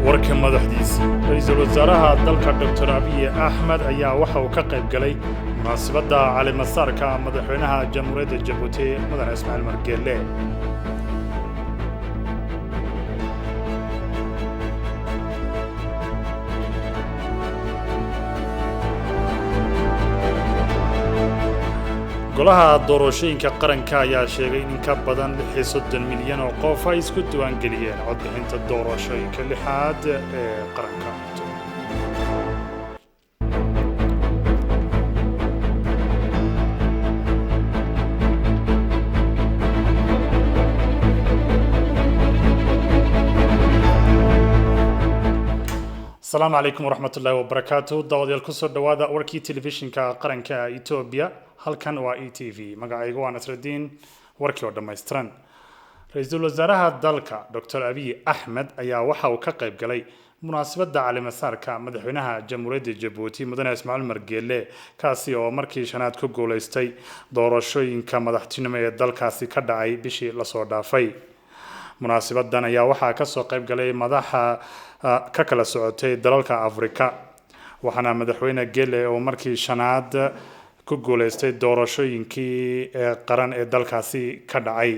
Warka madaxdiisa: Ra'iisul Wasaaraha dalka Dr. Abiy Axmed ayaa waxa uu ka qayb galay munaasabadda caleemasaarka madaxweynaha Jamhuuriyadda Jabuuti, Mudane Ismaaciil Margeele. Golaha doorashooyinka qaranka ayaa sheegay in ka badan 36 milyan oo qof ay isku diiwaangeliyeen codbixinta doorashooyinka lixaad ee qaranka. Asalaamu calaykum waraxmatullaahi wabarakaatu. Daawadayaal, kusoo dhawaada warkii telefishinka qaranka Etoobiya. Halkan waa ETV, magacaygu waa Nasradiin. Warkii oo dhammaystiran. Ra-iisul Wasaaraha dalka Dr. Abiy Axmed ayaa waxa uu ka qayb galay munaasabadda caleemasaarka madaxweynaha Jamhuuriyadda Jabuuti, Mudane Ismaaciil Margeele, kaasi oo markii shanaad ku guuleystay doorashooyinka madaxtinimo ee dalkaasi ka dhacay bishii lasoo dhaafay. Munaasabadan ayaa waxaa kasoo qayb galay madaxa ka kala socotay dalalka Afrika, waxaana madaxweyne Gele oo markii shanaad ku guuleystay doorashooyinkii ee qaran ee dalkaasi ka dhacay.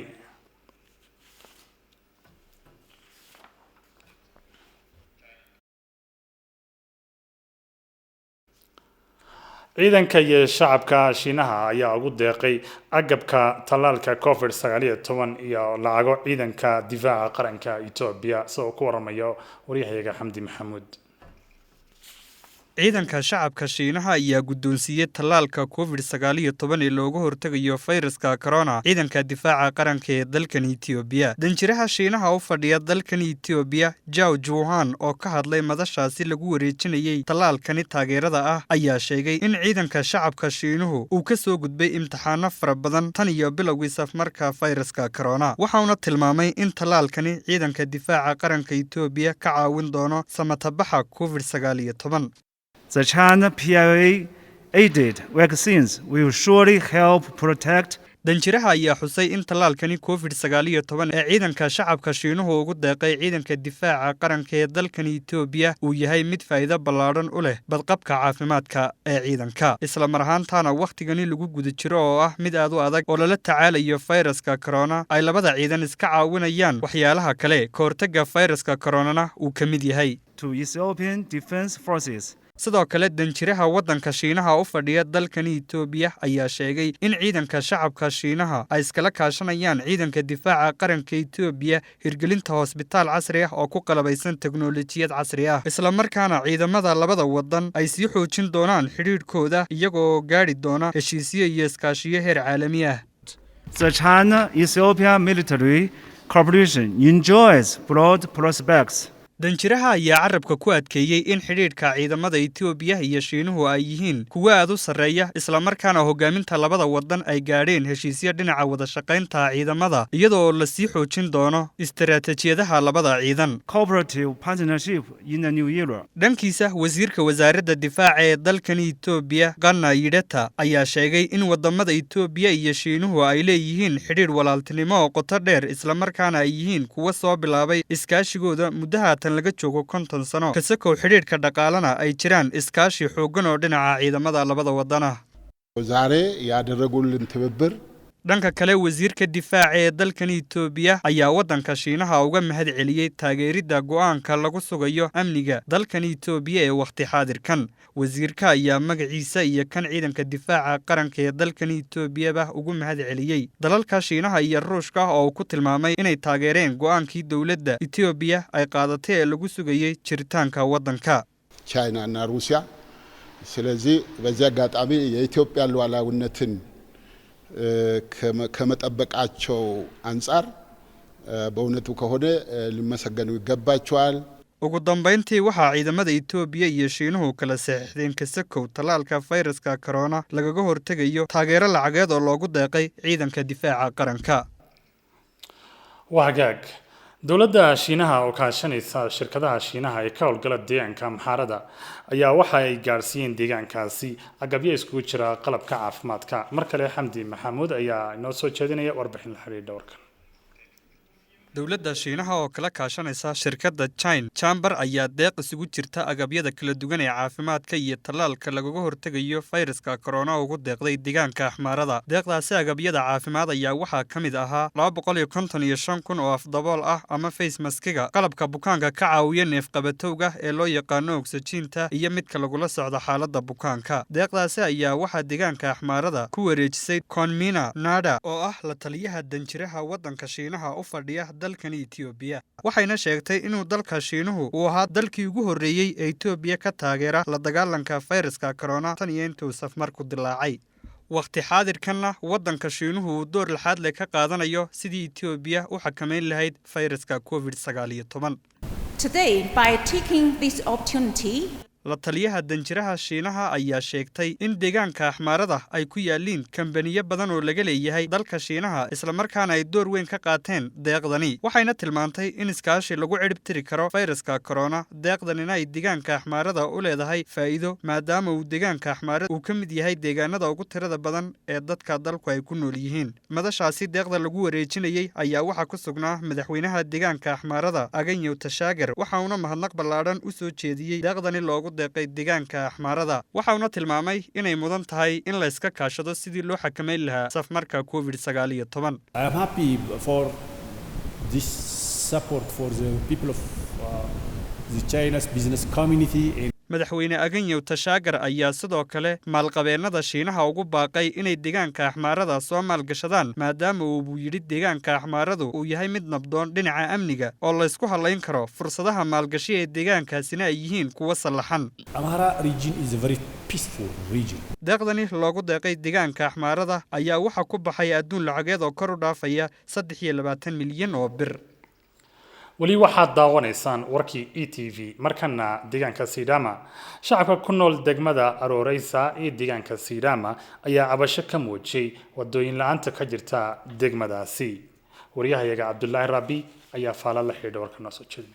Ciidanka iyo shacabka Shiinaha ayaa ugu deeqay agabka tallaalka COVID 19 iyo lacago ciidanka difaaca qaranka Etoobiya, isagoo ku waramayo waryahayaga Xamdi Maxamuud. Ciidanka shacabka Shiinaha ayaa guddoonsiiyey tallaalka COVID 19 ee looga hortegayo fayraska corona ciidanka difaaca qaranka ee dalkan Etoobiya. Danjiraha Shiinaha u fadhiya dalkan Etoobiya, Jaw Juhan, oo ka hadlay madashaasi lagu wareejinayey tallaalkani taageerada ah, ayaa sheegay in ciidanka shacabka Shiinuhu uu ka soo gudbay imtixaano fara badan tan iyo bilowgii safmarka fayraska corona, waxauna tilmaamay in tallaalkani ciidanka difaaca qaranka Etoobiya ka caawin doono samatabaxa COVID 19. The China PLA aided vaccines will surely help protect. Danjiraha ayaa xusay in tallaalkani COVID 19 ee ciidanka shacabka Shiinuhu ugu deeqay ciidanka difaaca qaranka ee dalkan Etoobiya uu yahay mid faa'iido ballaadhan u leh badqabka caafimaadka ee ciidanka, isla mar ahaantaana wakhtigani lagu guda jiro oo ah mid aad u adag oo lala tacaalayo fayraska corona, ay labada ciidan iska caawinayaan waxyaalaha kale, ka hortagga fayraska coronana uu ka mid yahay. To Ethiopian Defense Forces. Sidoo kale, danjiraha waddanka Shiinaha u fadhiya dalkani Etoobiya ayaa sheegay in ciidanka shacabka Shiinaha ay iskala kaashanayaan ciidanka difaaca qaranka Etoobiya hirgelinta hosbitaal casri ah oo ku qalabaysan teknolojiyad casri ah, islamarkaana ciidamada labada waddan ay sii xoojin doonaan xidhiidhkooda, iyagoo gaadhi doona heshiisyo iyo iskaashiyo heer caalami ah. The China Ethiopia military cooperation enjoys broad prospects. Danjiraha ayaa carabka ku adkeeyey in xidhiidhka ciidamada Etoobiya iyo Shiinuhu ay yihiin kuwo aad u sarreeya, islamarkaana hogaaminta labada waddan ay gaadheen heshiisyo dhinaca wadashaqaynta ciidamada, iyadoo lasii xoojin doono istaraatiijiyadaha labada ciidan. Cooperative partnership in the new era. Dhankiisa, wasiirka wasaaradda difaaca ee dalkan Etoobiya, Qana Yidhata, ayaa sheegay in wadamada Etoobiya iyo Shiinuhu ay leeyihiin xidhiidh walaaltinimo oo qoto dheer, islamarkaana ay yihiin kuwo soo bilaabay iskaashigooda muddo haatan laga joogo 50 sano, kasakow xidhiidhka dhaqaalena ay jiraan iskaashi xooggan oo dhinaca ciidamada labada waddan ah. ዛሬ ያደረጉልን ትብብር Dhanka kale, wasiirka difaaca ee dalkan Etoobiya ayaa waddanka Shiinaha uga mahad celiyey taageeridda go'aanka lagu sugayo amniga dalkan Etoobiya ee wakhti xaadirkan. Wasiirka ayaa magaciisa iyo kan ciidanka difaaca qaranka ee dalkan Etoobiyaba ugu mahad celiyey dalalka Shiinaha iyo Ruushka, oo uu ku tilmaamay inay taageereen go'aankii dowladda Etoobiya ay qaadatay ee lagu sugayey jiritaanka waddanka. ቻይና እና ሩሲያ። ስለዚህ በዚህ አጋጣሚ የኢትዮጵያን ሉዓላዊነትን ከመጠበቃቸው አንጻር በእውነቱ ከሆነ ሊመሰገኑ ይገባቸዋል። Ugu dambayntii, waxaa ciidamada Etoobiya iyo Shiinuhu kala saxiixdeen, kasakow tallaalka fayraska corona lagaga hortegayo, taageero lacageed oo loogu deeqay ciidanka difaaca qaranka. Waa hagaag. Dowladda Shiinaha oo kaashanaysa shirkadaha Shiinaha ee ka howlgala deegaanka Amxaarada ayaa waxa ay gaarsiiyeen deegaankaasi agabyo iskugu jira qalabka caafimaadka. Mar kale, Xamdi Maxamuud ayaa inoo soo jeedinaya warbixin la xidhiidha warkan. Dowladda Shiinaha oo kala kaashanaysa shirkadda China Chamber ayaa deeq isugu jirta agabyada kala duwan ee caafimaadka iyo tallaalka lagaga hortegayo fayraska corona ugu deeqday deegaanka Axmaarada. Deeqdaasi agabyada caafimaad ayaa waxaa ka mid ahaa 255,000 oo afdabool ah ama face maskiga, qalabka bukaanka ka caawiya neefqabatowga ee loo yaqaano ogsajiinta iyo midka lagula socdo xaaladda bukaanka. Deeqdaasi ayaa waxaa deegaanka Axmaarada ku wareejisay Konmina Nada oo ah la taliyaha danjiraha waddanka Shiinaha u fadhiya dalkan Itoobiya, waxayna sheegtay inuu dalka Shiinuhu uu ahaa dalkii ugu horreeyey ee Itoobiya ka taageera la dagaalanka fayraska corona tan iyo intuu safmarku dilaacay. Waqti xaadirkanna waddanka Shiinuhu uu door laxaad leh ka qaadanayo sidii Itoobiya u xakameyn lahayd fayraska COVID-19. Today, by taking this opportunity, La taliyaha danjiraha Shiinaha ayaa sheegtay in deegaanka Axmaarada ay ku yaaliin kambaniyo badan oo laga leeyahay dalka Shiinaha, islamarkaana ay door weyn ka qaateen deeqdani, waxayna tilmaantay in iskaashi lagu cirib tiri karo fayraska corona, deeqdanina ay deegaanka Axmaarada u leedahay faa'iido maadaama uu deegaanka Axmaarada uu ka mid yahay deegaanada ugu tirada badan ee dadka dalku ay ku nool yihiin. Madashaasi deeqda lagu wareejinayey ayaa waxaa ku sugnaa madaxweynaha deegaanka Axmaarada Aganyow Tashaagar, waxa uuna mahadnaq ballaadhan u soo jeediyey deeqdani loogu deeqay deegaanka Axmaarada, waxauna tilmaamay inay mudan tahay in la iska kaashado sidii loo xakameyn lahaa safmarka COVID-19. I am happy for this support for the people of the China's business community. And Madaxweyne Aganyow Tashaagar ayaa sidoo kale maalqabeennada Shiinaha ugu baaqay inay deegaanka Axmaarada soo maalgashadaan, maadaama uu yidhi deegaanka Axmaaradu uu yahay mid nabdoon dhinaca amniga oo laysku hadlayn karo, fursadaha maalgashi ee deegaankaasina ay yihiin kuwo sallaxan. Amhara region is a very peaceful region. Deeqdani loogu deeqay deegaanka Axmaarada ayaa waxaa ku baxay adduun lacageed oo kor u dhaafaya 23 milyan oo bir. Weli waxaad daawanaysaan warkii ETV. Markana deegaanka Siidama. Shacabka ku nool degmada Arooreysa ee deegaanka Siidama ayaa cabasho ka muujiyey wadooyin la-aanta ka jirta degmadaasi. Wariyahayaga Cabdulaahi Raabi ayaa faala la xidhiidha warka noo soo jeedinaya.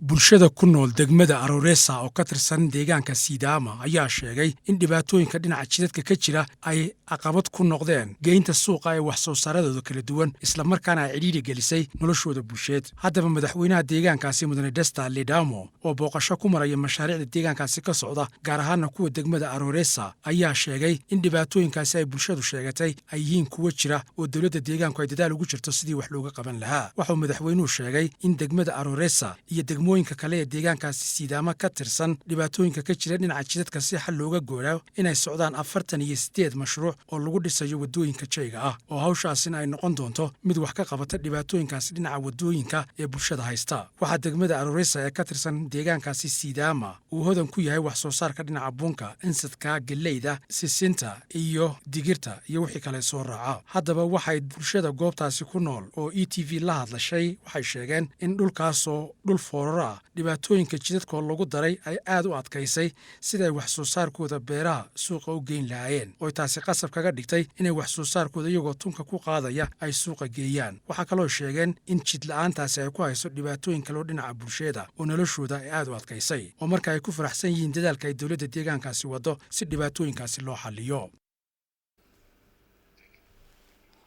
Bulshada ku nool degmada Arooresa oo ka tirsan deegaanka Sidaama ayaa sheegay in dhibaatooyinka dhinaca jidadka ka jira ay caqabad ku noqdeen geynta suuqa ee wax soo saaradooda kala duwan, islamarkaana ay cidhiidhi gelisay noloshooda bulsheed. Haddaba, madaxweynaha deegaankaasi, Mudane Desta Ledamo, oo booqasho ku maraya mashaariicda deegaankaasi ka socda, gaar ahaana kuwa degmada Arooresa, ayaa sheegay in dhibaatooyinkaasi ay bulshadu sheegatay ay yihiin kuwo jira oo dowladda deegaanku ay dadaal ugu jirto sidii wax looga qaban lahaa. Waxauu madaxweynuhu sheegay in degmada Arooresa iyo degmooyinka kale ee deegaankaasi Sidaama ka tirsan dhibaatooyinka ka jira dhinaca jidadka si xal looga goolaa inay socdaan 48 mashruuc oo lagu dhisayo waddooyinka jayga ah, oo hawshaasina ay noqon doonto mid wax ka qabata dhibaatooyinkaasi dhinaca waddooyinka ee bulshada haysta. Waxaa degmada Arooresa ee ka tirsan deegaankaasi Sidaama uu hodan ku yahay wax soo saarka dhinaca bunka, insadka, geleyda, sisinta iyo digirta iyo wixii kale soo raaca. Haddaba, waxay bulshada goobtaasi ku nool oo ETV la hadlashay waxay sheegeen in dhulkaasoo dhul fooraro ah dhibaatooyinka jidadkoo lagu daray ay aad u adkaysay siday wax soo saarkooda beeraha suuqa u geyn lahaayeen, oo taasi qasab kaga dhigtay inay wax soo saarkooda iyagoo tunka ku qaadaya ay suuqa geeyaan. Waxaa kaloo sheegeen in jid la'aantaasi ay ku hayso dhibaatooyin kaleo dhinaca bulshada oo noloshooda ay aad u adkaysay, oo marka ay ku faraxsan yihiin dadaalka ay dowladda deegaankaasi waddo si dhibaatooyinkaasi loo xalliyo.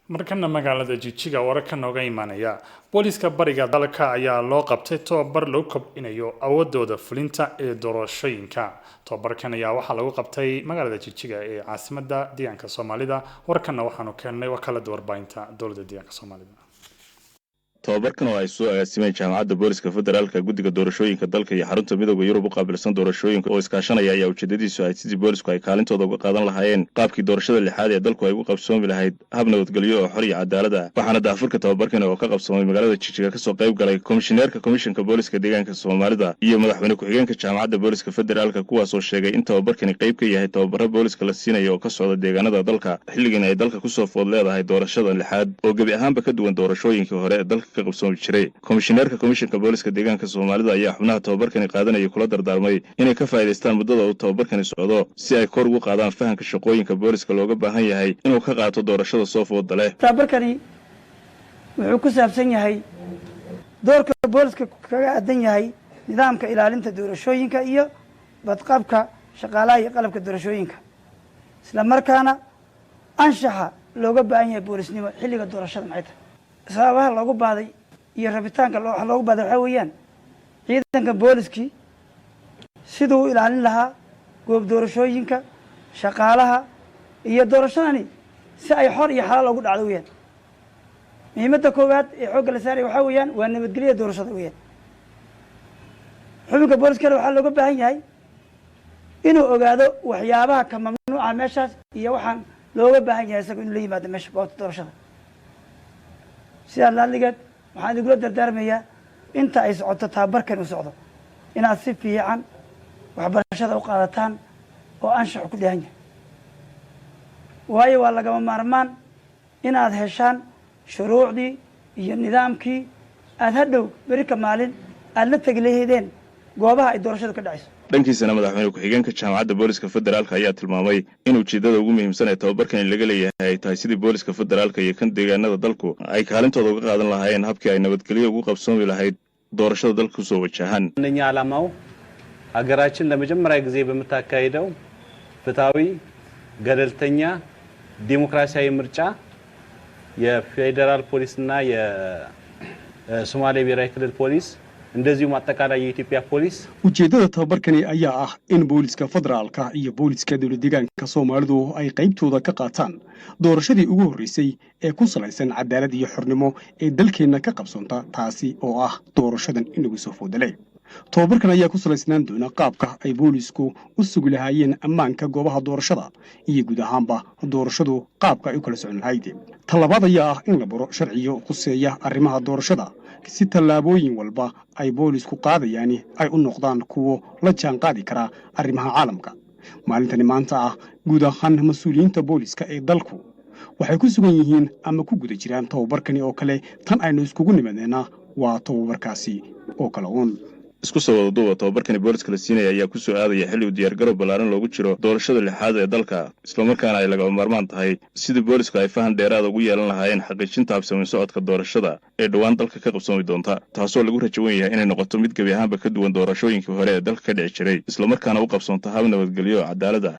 Markana magaalada Jijiga wararka nooga imaanaya. Booliska bariga dalka ayaa loo qabtay tobabar lagu kobcinayo awoodooda fulinta ee doorashooyinka. Tobabarkan ayaa waxaa lagu qabtay magaalada Jijiga ee caasimada deegaanka Soomaalida. Warkanna waxaanu keennay wakaalada warbaahinta dowladda deegaanka Soomaalida. Tobabarkan oo ay soo agaasimeen Jaamacadda Booliska Federaalka, Guddiga Doorashooyinka dalka iyo xarunta Midooda Yurub u qaabilsan doorashooyinka oo iskaashanaya ayaa ujeedadiisu ahayd sidii boolisku ay kaalintooda uga qaadan lahaayeen qaabkii doorashada lixaad ee dalku ay ugu qabsoomi lahayd hab nabadgelyo oo xor iyo cadaalad ah. Waxaana daahfurka tobabarkan oo ka qabsoomay magaalada Jijiga kasoo qayb galay komishineerka Komishanka Booliska Deegaanka Soomaalida iyo madaxweyne ku-xigeenka Jaamacadda Booliska Federaalka, kuwaasoo sheegay in tobabarkani qayb ka yahay tababaro booliska la siinayo oo ka socda deegaanada dalka, xilligan ay dalka kusoo food leedahay doorashada lixaad oo gebi ahaanba ka duwan doorashooyinkii hore ee dalka ka qabsoomi jiray. Komishineerka Komishanka Booliska Deegaanka Soomaalida ayaa xubnaha tobabarkani qaadanaya kula dardaarmay inay ka faa'iidaystaan muddada uu tobabarkani socdo si ay kor ugu qaadaan fahamka shaqooyinka booliska looga baahan yahay inuu ka qaato doorashada soo fooda leh. Tababarkani wuxuu ku saabsan yahay doorka booliska kaga aadan yahay nidaamka ilaalinta doorashooyinka iyo badqabka shaqaalaha iyo qalabka doorashooyinka, isla markaana anshaxa looga baahan yahay boolisnimo xilliga doorashada maxay tahay. Sababaha loogu baahday iyo rabitaanka waxa loogu baahday waxaa weeyaan ciidanka booliskii siduu u ilaalin lahaa goob doorashooyinka, shaqaalaha iyo doorashadani si ay xor iyo xalaal ugu dhacdo weeyaan. Muhiimadda koowaad ee xoogga la saaraya waxaa weeyaan waa nabadgelyada doorashada weeyaan. Xubinka booliskana waxaa looga baahan yahay inuu ogaado waxyaabaha ka mamnuuca meeshaas iyo waxaan looga baahan yahay isaga inuu la yimaado meesha goobta doorashada. Sidaa laaligeed waxaan idingula dardaarmayaa inta ay socoto tababarkan uu socdo inaad si fiican waxbarashada u qaadataan oo anshaxu ku dheehan yahay, waayo waa lagama maarmaan inaad heshaan shuruucdii iyo nidaamkii aada hadhow beri ka maalin aada la tegi lahaydeen goobaha ay doorashadu ka dhacayso. Dhankiisana, madaxweyne ku-xigeenka Jaamacadda Booliska Federaalka ayaa tilmaamay in ujeeddada ugu muhiimsan ee tababarkan laga leeyahay ay tahay sidii booliska federaalka iyo kan deegaanada dalku ay kaalintooda uga qaadan lahaayeen habkii ay nabadgelyo ugu qabsoomi lahayd doorashada dalka kusoo wajahan. አንደኛ ዓላማው ሀገራችን ለመጀመሪያ ጊዜ በምታካሂደው ፍትሐዊ፣ ገለልተኛ፣ ዲሞክራሲያዊ ምርጫ የፌዴራል ፖሊስና የሶማሌ ብሔራዊ ክልል ፖሊስ እንደዚሁም አጠቃላይ የኢትዮጵያ ፖሊስ Ujeeddada tababarkani ayaa ah in booliska federaalka iyo booliska dowlad deegaanka Soomaalidu ay qaybtooda ka qaataan doorashadii ugu horreysay ee ku salaysan cadaalad iyo xornimo ee dalkeenna ka qabsoonta, taasi oo ah doorashadan inagu soo foodalay. Tababarkan ayaa ku salaysnaan doona qaabka ay boolisku u sugi lahaayeen ammaanka goobaha doorashada iyo guud ahaanba doorashadu qaabka ay u kala socon lahayd. Talabaad ayaa ah in la baro sharciyo khuseeya arrimaha doorashada, si tallaabooyin walba ay boolisku qaadayaani ay u noqdaan kuwo la jaan qaadi kara arrimaha caalamka. Maalintani maanta ah guud ahaan mas-uuliyiinta booliska ee dalku waxay ku sugan yihiin ama ku guda jiraan tababarkani oo kale. Tan aynu iskugu nimadeena waa tababarkaasi oo kale uun. Isku soo wada duuba, tababarkani booliska la siinaya ayaa ku soo aadaya xilli uu diyaargarow ballaaran loogu jiro doorashada lixaad ee dalka, islamarkaana ay lagama maarmaan tahay sidii boolisku ay fahan dheeraada ugu yeelan lahaayeen xaqiijinta habsami socodka doorashada ee dhowaan dalka ka qabsoomi doonta, taasoo lagu rajawan yahay inay noqoto mid gebi ahaanba ka duwan doorashooyinkii hore ee dalka ka dhici jiray, islamarkaana u qabsoonta hab nabadgelyo oo cadaalad ah.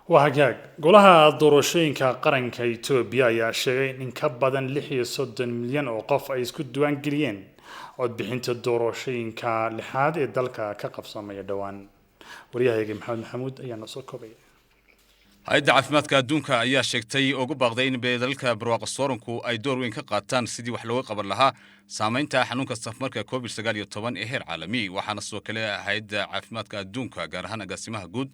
Waa hagaag. Golaha Doorashooyinka Qaranka Etoobiya ayaa sheegay in ka badan 36 milyan oo qof ay isku diiwaangeliyeen codbixinta doorashooyinka lixaad ee dalka ka qabsoomaya dhowaan. Waryahayga Maxamed Maxamuud ayaa noo soo koobaya. Hay-adda Caafimaadka Adduunka ayaa sheegtay oo ugu baaqday in dalalka barwaaqa sooranku ay door weyn ka qaataan sidii wax looga qaban lahaa saamaynta xanuunka safmarka COVID-19 ee heer caalami. Waxaana sidoo kale Hay-adda Caafimaadka Adduunka, gaar ahaan agaasimaha guud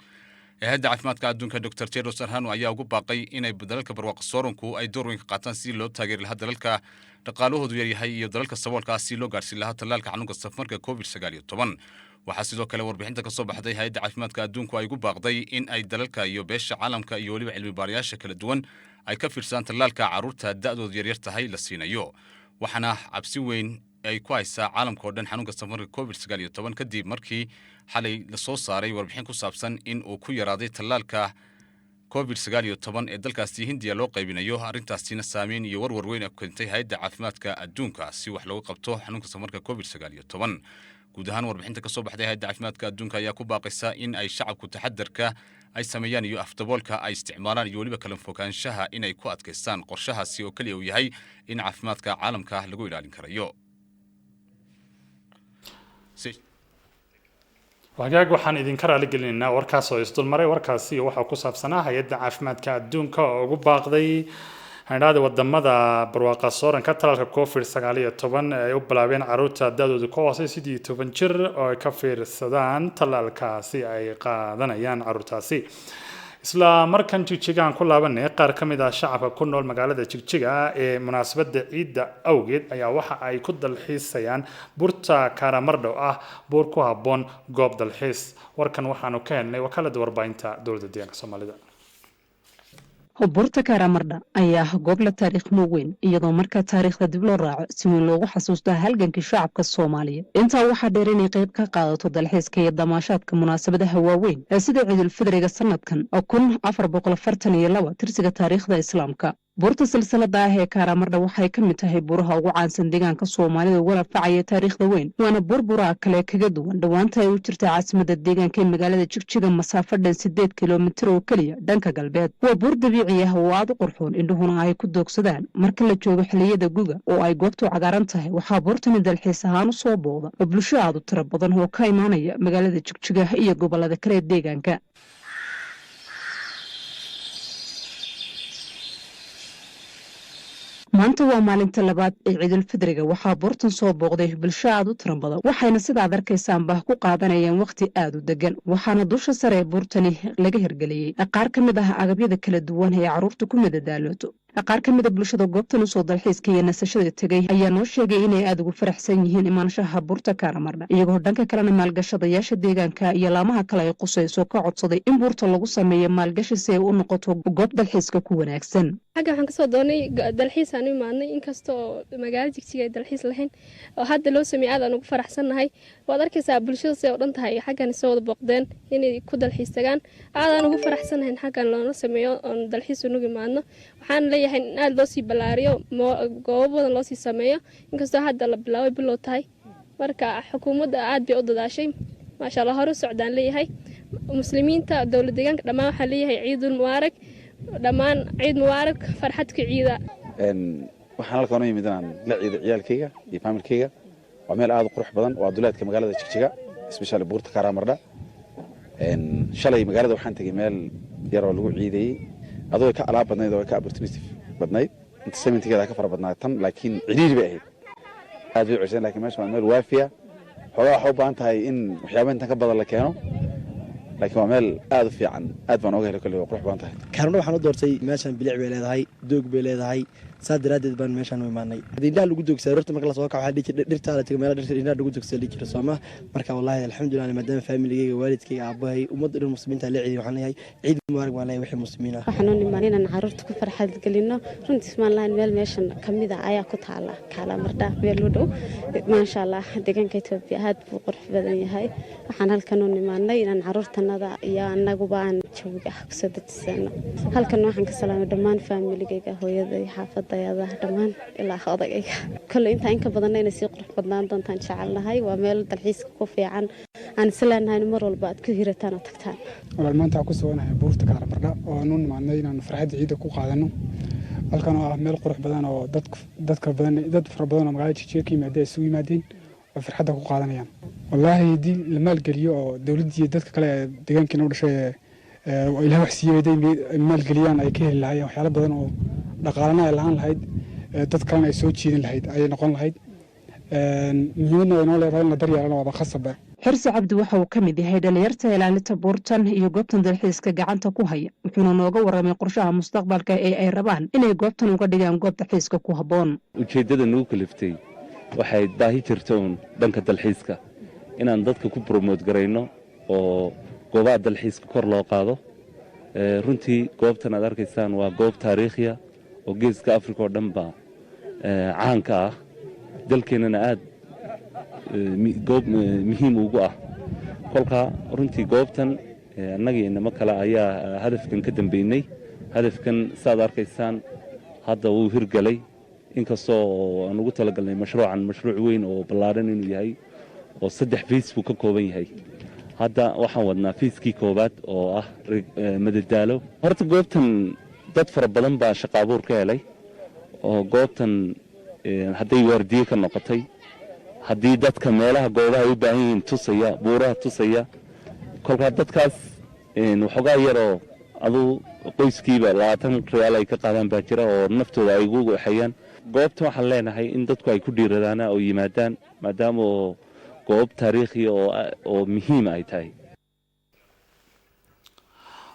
ee Hay-adda Caafimaadka Adduunka, Dr Tedros Adhanom, ayaa ugu baaqay inay dalalka barwaaqa sooranku ay door weyn ka qaataan sidii loo taageeri lahaa dalalka dhaqaalahoodu yaryahay iyo dalalka saboolka ah, si loo gaarsiin lahaa tallaalka xanuunka safmarka COVID-19. Waxaa sidoo kale warbixinta ka soo baxday Hay-adda Caafimaadka Adduunku ay ugu baaqday in ay dalalka iyo beesha caalamka iyo weliba cilmi baarayaasha kala duwan ay ka fiirsadaan tallaalka carruurta da'doodu yaryar tahay la siinayo. Waxaana cabsi weyn ay ku haysaa caalamka oo dhan xanuunka safmarka COVID-19, kadib markii xalay lasoo saaray warbixin ku saabsan in uu ku yaraaday tallaalka COVID-19 ee dalkaasi Hindiya loo qaybinayo. Arrintaasina saameyn iyo warwar weyn ay ku keentay Hay-adda Caafimaadka Adduunka si wax looga qabto xanuunka safmarka COVID-19. Guud ahaan, warbixinta ka soo baxday Hay-adda Caafimaadka Adduunka ayaa ku baaqaysa in ay shacabku taxadarka ay sameeyaan iyo afdaboolka ay isticmaalaan iyo weliba kala fogaanshaha inay ku adkaystaan, qorshahaasi oo keliya uu yahay in caafimaadka caalamka lagu ilaalin karayo. Wagaag, waxaan idinka raali gelinaynaa warkaas oo isdulmaray. Warkaasi waxaa ku saabsanaa Hay-adda Caafimaadka Adduunka oo ugu baaqday handhaada wadamada barwaaqa sooranka talaalka COVID-19 ay u bilaabeen caruurta da-doodu ka hoosey 18 jir oo ay ka fiirsadaan talaalkaasi ay qaadanayaan caruurtaasi. Isla markan Jigjigaan ku laabanay. Qaar ka mid ah shacabka ku nool magaalada Jigjiga ee munaasabadda ciidda awgeed ayaa waxa ay ku dalxiisayaan buurta Kaaramardhow, ah buur ku habboon goob dalxiis. Warkan waxaanu ka helnay Wakaalada Warbaahinta Dowladda Deegaanka Soomaalida. Buurta Kaaramardha ayaa ah goob la taariikh weyn, iyadoo marka taariikhda dib loo raaco si weyn loogu xasuusta halgankii shacabka Soomaaliya. Intaa waxaa dheer inay qayb ka qaadato dalxiiska iyo damaashaadka munaasabadaha waaweyn ee sida Ciidulfidriga sanadkan 1442 tirsiga taariikhda Islaamka. Buurta silsilada ah ee Kaaramardha waxay ka mid tahay buuraha ugu caansan deegaanka Soomaalida ugana facaya taariikhda weyn, waana buur buraha kale kaga duwan. Dhowaanta ay u jirta caasimada deegaanka ee magaalada Jigjiga masaafo dhan 8 kilomitir oo keliya dhanka galbeed. Waa buur dabiici ah oo aada u qurxoon, indhuhuna ay ku doogsadaan marka la joogo xilliyada guga oo ay goobtu cagaaran tahay. Waxaa buurtani dalxiis ahaan u soo booda oo bulsho aada u tiro badan oo ka imaanaya magaalada Jigjiga iyo gobolada kale ee deegaanka. Maanta waa maalinta labaad ee Ciidulfidriga. Waxaa buurtan soo booqday bulsho aada u tiro badan, waxayna sidaad arkaysaanba ku qaadanayaan wakhti aada u degan. Waxaana dusha sare ee buurtani laga hirgeliyey qaar ka mid ah agabyada kala duwan ee carruurta ku madadaalooto. Qaar ka mida bulshada goobtan usoo dalxiiska iyo nasashada tegay ayaa noo sheegay inay aada ugu faraxsan yihiin imaanshaha buurta Kaaramardha, iyagoo dhanka kalena maalgashadayaasha deegaanka iyo laamaha kale ay qusayso ka codsaday in buurta lagu sameeyo maalgashi si ay u noqoto goob dalxiiska ku wanaagsan. Xagga waxaan kasoo doonay dalxiis aan u imaadnay, inkasta oo magaalada Jigjiga ay dalxiis lahayn oo hadda loo sameeyey, aad aan ugu faraxsannahay. Waad arkaysaa bulshada siday u dhan tahay xaggan soo wada booqdeen inay ku dalxiis tagaan. Aad aan ugu faraxsannahay in xaggan loola sameeyo oon dalxiis unugu imaadno. Waxaan leeyahay in aad loo sii ballaariyo, goobo badan loo sii sameeyo, inkastoo hadda la bilaabay, bilow tahay. Marka xukuumadda aad bay u dadaashay, maasha Allah, hore u socdaan leeyahay. Muslimiinta dowlad deegaanka dhammaan waxaan leeyahay ciidul mubaarak, dhammaan ciid mubaarak, farxadka ciida. Waxaan halkaan u yimid inaan la ciido ciyaalkayga iyo faamilkayga. Waa meel aad u qurux badan, waa duleedka magaalada Jigjiga, especially buurta Kaaramardha. Shalay magaalada waxaan tegey meel yaroo lagu ciidayey, adoo ka alaab badnayd oo ka opportunity badnayd, entertainmentgeeda ka fara badnaa tan, laakiin cidhiiri bay ahayd, aad bay u cuseen. Laakiin meesha waa meel waafiya. Xoogaa waxaa u baahan tahay in waxyaaba intan ka badan la keeno, laakiin waa meel aad u fiican, aad baan ooga helay. Kolley waa qurux badan tahay. Kaaramardha waxaan u doortay meeshan bilic bay leedahay, doog bay leedahay, saas daraaddeed baan meeshaan u imaanay. Indhaha lagu doogsaa rorta marka lasoo kaco, waxaa dhihi jiray dhirtaa la tago, meelaha dhirta indhaha lagu doogsaa dhihi jira sooma. Marka wallaahi alxamdulilah, maadaama faamiligeyga, waalidkayga, aabahay, ummadda dhan muslimiinta la ciiday, waxaan leeyahay ciid mubaarak baan leeyahay wixii muslimiin ah. Waxaan u nimaan inaan carruurta ku farxad gelino. Runtii ismaan lahayn meel meeshan kamid a ayaa ku taala Kaalamardha, meel u dhow. Maasha Allah, deegaanka Itoobiya aad buu qurux badan yahay. Waxaan halkan u nimaanay inaan carruurtanada iyo annaguba aan jawiga ah kusoo dejisano. Halkan waxaan ka salaamay dhammaan faamiligeyga, hooyaday, xaafadayada dhammaan, ilaa odagayga. Kolley intaa inka badanna inay sii qurux badnaan doontaan jecelnahay. Waa meel dalxiiska ku fiican, aan isleenahay mar walba aad ku hirataan oo tagtaan. Walaal, maanta waxaan ku suganahay buurta Kaaramardha oo aan u nimaadnay inaan farxadda ciidda ku qaadano halkan, oo ah meel qurux badan oo dadka badan, dad fara badan oo magaalada Jigjiga ka yimaadeen ay isugu yimaadeen oo farxadda ku qaadanayaan. Wallaahi haddii la maalgeliyo oo dowladdii iyo dadka kale ee deegaankeena u dhashay ee Ilaah wax siiyey haday maalgeliyaan, ay ka heli lahaayeen waxyaalo badan oo dhaqaalana ay lahaan lahayd, dad kalena ay soo jiidan lahayd ayay noqon lahayd. Muhiimadna ay noo leedahay in la daryeelana waaba khasabba. Xirsi Cabdi waxa uu ka mid yahay dhalinyarta ilaalinta buurtan iyo goobtan dalxiiska gacanta ku haya, wuxuuna nooga warramay qorshaha mustaqbalka ee ay rabaan inay goobtan uga dhigaan goob dalxiiska ku habboon. Ujeeddada nagu kaliftay waxay baahi jirta uun dhanka dalxiiska inaan dadka ku promote garayno oo goobaha dalxiiska kor loo qaado. Runtii goobtan aad arkaysaan waa goob taariikhiya oo Geeska Afrika oo dhan ba caanka ah, dalkeennana aad goob muhiim ugu ah. Kolka runtii goobtan annaga inamo kale ayaa hadafkan ka dambeynay. Hadafkan saad arkaysaan hadda wuu hirgalay, inkastoo aan ugu talagalnay mashruucan mashruuc weyn oo ballaaran inuu yahay oo saddex phase buu ka kooban yahay. Hadda waxaan wadnaa phase-kii koowaad oo ah madadaalo. Horta goobtan dad fara badan baa shaqo abuur ka helay oo goobtan hadday waardiye ka noqotay, haddii dadka meelaha goobaha ay u baahan yihiin tusaya, buuraha tusaya. Kolkaa dadkaas waxoogaa yaroo aduu qoyskiiba 20 riyaal ay ka qaadaan baa jira oo naftooda ay ugu waxeeyaan. Goobtan waxaan leenahay in dadku ay ku dhiiradaana oo yimaadaan, maadaama oo goob taariikhiya oo muhiim ay tahay.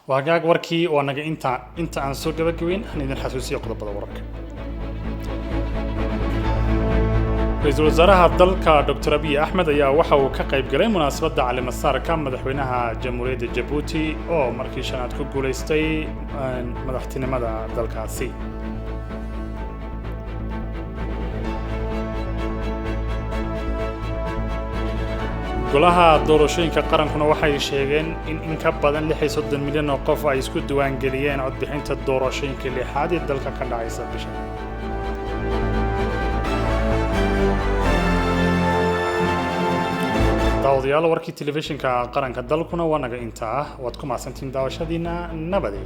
Waa hagaag, warkii waa naga inta. Inta aan soo gabagabeyn, aan idin xasuusiyo qodobada wararka. Ra-iisul wasaaraha dalka Dr. Abiy Axmed ayaa waxa uu ka qayb galay munaasabadda caleemasaarka madaxweynaha Jamhuuriyadda Jabuuti oo markii shanaad ku guulaystay madaxtinimada dalkaasi. Golaha doorashooyinka qarankuna waxay sheegeen in ka badan 36 milyan oo qof ay isku diiwaangeliyeen codbixinta doorashooyinka lixaad ee dalka ka dhacaysa bisha. Daawadayaal, warkii telefishinka qaranka dalkuna waa naga intaa. Waad ku mahadsantihiin daawashadiina. Nabadey.